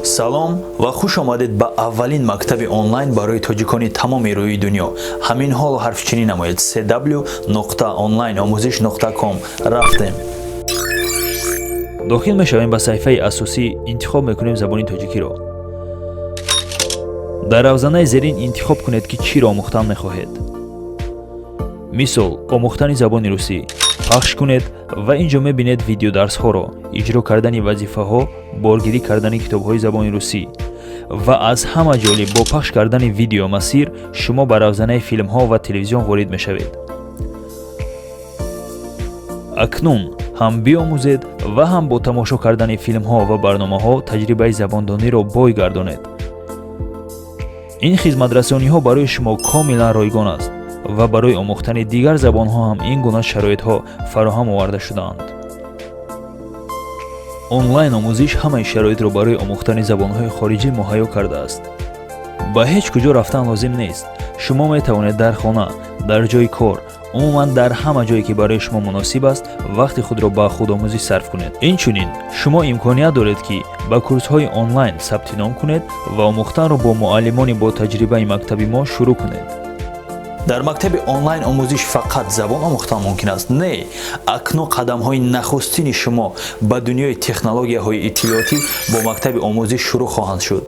Салом ва хуш омадед ба аввалин мактаби онлайн барои тоҷикони тамоми рӯи дунё. Ҳамин ҳоло ҳарфчинӣ намоед: cw.onlineомӯзиш.com. Рафтем. Дохил мешавем ба саҳифаи асосӣ, интихоб мекунем забони тоҷикиро. Дар равзанаи зерин интихоб кунед, ки чиро омӯхтан мехоҳед. Мисол, омӯхтани забони русӣ. Пахш кунед ва ин ҷо мебинед видеодарсҳоро, иҷро кардани вазифаҳо, боргирӣ кардани китобҳои забони русӣ ва аз ҳама ҷолиб, бо пахш кардани видеомасир шумо ба равзанаи филмҳо ва телевизион ворид мешавед. Акнун ҳам биомӯзед ва ҳам бо тамошо кардани филмҳо ва барномаҳо таҷрибаи забондониро бой гардонед. Ин хизматрасониҳо барои шумо комилан ройгон аст ва барои омӯхтани дигар забонҳо ҳам ин гуна шароитҳо фароҳам оварда шудаанд. Онлайн омӯзиш ҳамаи шароитро барои омӯхтани забонҳои хориҷӣ муҳайё кардааст. Ба ҳеҷ куҷо рафтан лозим нест. Шумо метавонед дар хона, дар ҷои кор, умуман дар ҳама ҷое, ки барои шумо муносиб аст, вақти худро ба худомӯзӣ сарф кунед. Инчунин шумо имконият доред, ки ба курсҳои онлайн сабти ном кунед ва омӯхтанро бо муаллимони ботаҷрибаи мактаби мо шурӯъ кунед. Дар мактаби онлайн омӯзиш фақат забон омӯхтан мумкин аст? Не, акнун қадамҳои нахустини шумо ба дунёи технологияҳои иттилоотӣ бо мактаби омӯзиш шурӯъ хоҳанд шуд.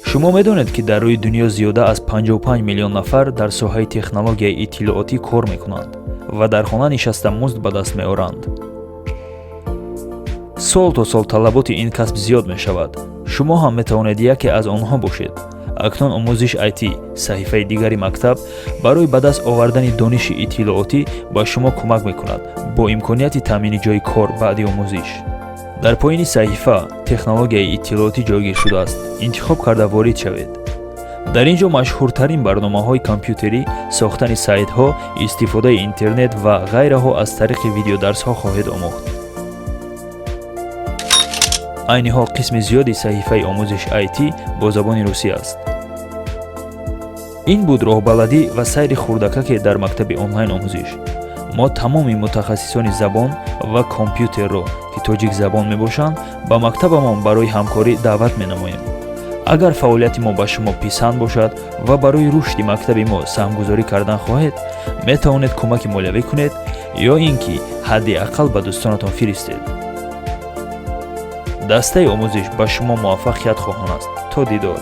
Шумо медонед, ки дар рӯи дунё зиёда аз 55 миллион нафар дар соҳаи технологияи иттилоотӣ кор мекунанд ва дар хона нишаста музд ба даст меоранд. Сол то сол талаботи ин касб зиёд мешавад. Шумо ҳам метавонед яке аз онҳо бошед. Акнун Омӯзиш IT, саҳифаи дигари мактаб, барои ба даст овардани дониши иттилоотӣ ба шумо кӯмак мекунад бо имконияти таъмини ҷойи кор баъди омӯзиш. Дар поёни саҳифа технологияи иттилоотӣ ҷойгир шудааст. Интихоб карда ворид шавед. Дар ин ҷо машҳуртарин барномаҳои компютерӣ, сохтани сайтҳо, истифодаи интернет ва ғайраҳо аз тариқи видеодарсҳо хоҳед омӯхт. Айни ҳол қисми зиёди саҳифаи Омӯзиш IT бо забони русӣ аст. Ин буд роҳбаладӣ ва сайри хурдакаке дар мактаби онлайн омӯзиш. Мо тамоми мутахассисони забон ва компютерро, ки тоҷикзабон мебошанд, ба мактабамон барои ҳамкорӣ даъват менамоем. Агар фаъолияти мо ба шумо писанд бошад ва барои рушди мактаби мо саҳмгузорӣ кардан хоҳед, метавонед кӯмаки молиявӣ кунед ё ин ки ҳадди ақал ба дӯстонатон фиристед. Дастаи омӯзиш ба шумо муваффақият хоҳон аст. То дидор.